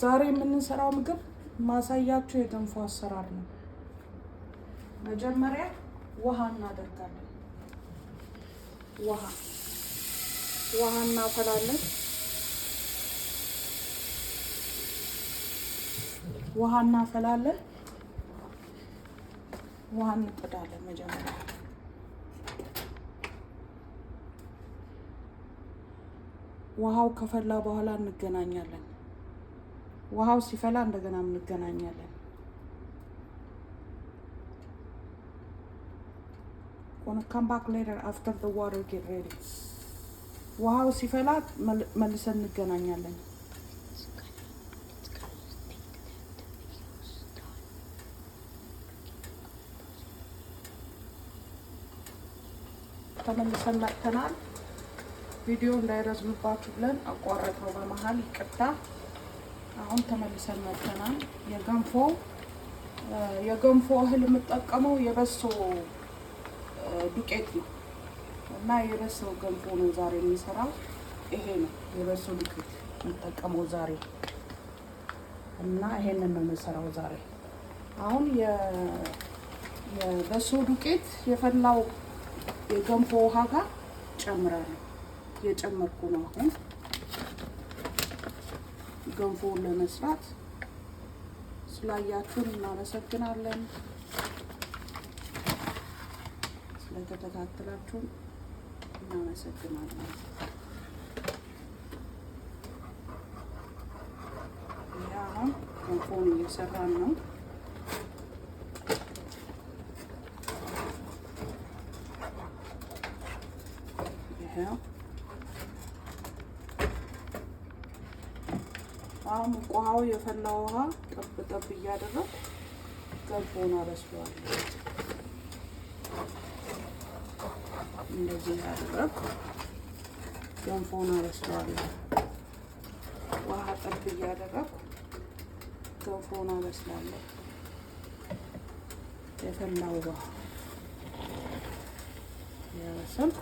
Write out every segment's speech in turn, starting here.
ዛሬ የምንሰራው ምግብ ማሳያችሁ የገንፎ አሰራር ነው። መጀመሪያ ውሃ እናደርጋለን። ውሃ እናፈላለን። ውሃ እናፈላለን። ውሃ እንጥዳለን። መጀመሪያ ውሃው ከፈላ በኋላ እንገናኛለን። ውሃው ሲፈላ እንደገና እንገናኛለን። Gonna come back later after the water get ready. ውሃው ሲፈላ መልሰን እንገናኛለን። It's gonna think that the video's done. ተመልሰን መጥተናል። ቪዲዮ እንዳይረዝምባችሁ ብለን አቋረጥነው በመሀል፣ ይቅርታ። አሁን ተመልሰን መጥተናል። የገንፎ እህል የምጠቀመው የበሶ ዱቄት ነው እና የበሶ ገንፎ ነው ዛሬ የሚሰራው። ይሄ ነው የበሶ ዱቄት የምጠቀመው ዛሬ እና ይሄንን ነው የምሰራው ዛሬ። አሁን የበሶ ዱቄት የፈላው የገንፎ ውሃ ጋር ጨምራለሁ። እየጨመርኩ ነው አሁን ገንፎውን ለመስራት። ስላያችሁን እናመሰግናለን። ስለተከታተላችሁን እናመሰግናለን። ይሄ አሁን ገንፎውን እየሰራን ነው። ይሄው አሁን ውሃው የፈላ ውሃ ጠብ ጠብ እያደረኩ ገንፎውን አበስለዋለሁ። እንደዚህ እያደረኩ ገንፎውን አበስለዋለሁ። ውሃ ጠብ እያደረኩ ገንፎውን አበስላለሁ። የፈላው ውሃ እያበሰልኩ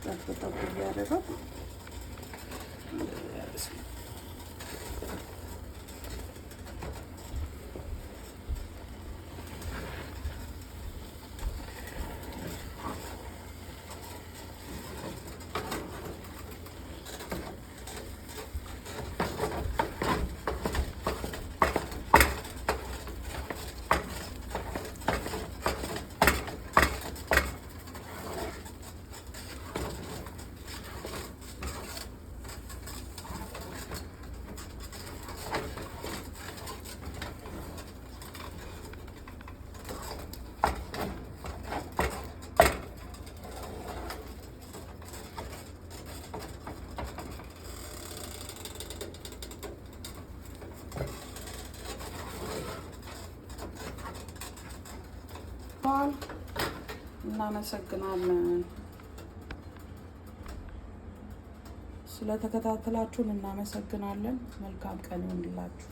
ጠብ ጠብ እያደረኩ እንደዚህ ያበስላል። ተሰርተዋል። እናመሰግናለን። ስለተከታተላችሁን እናመሰግናለን። መልካም ቀን ይሁንላችሁ።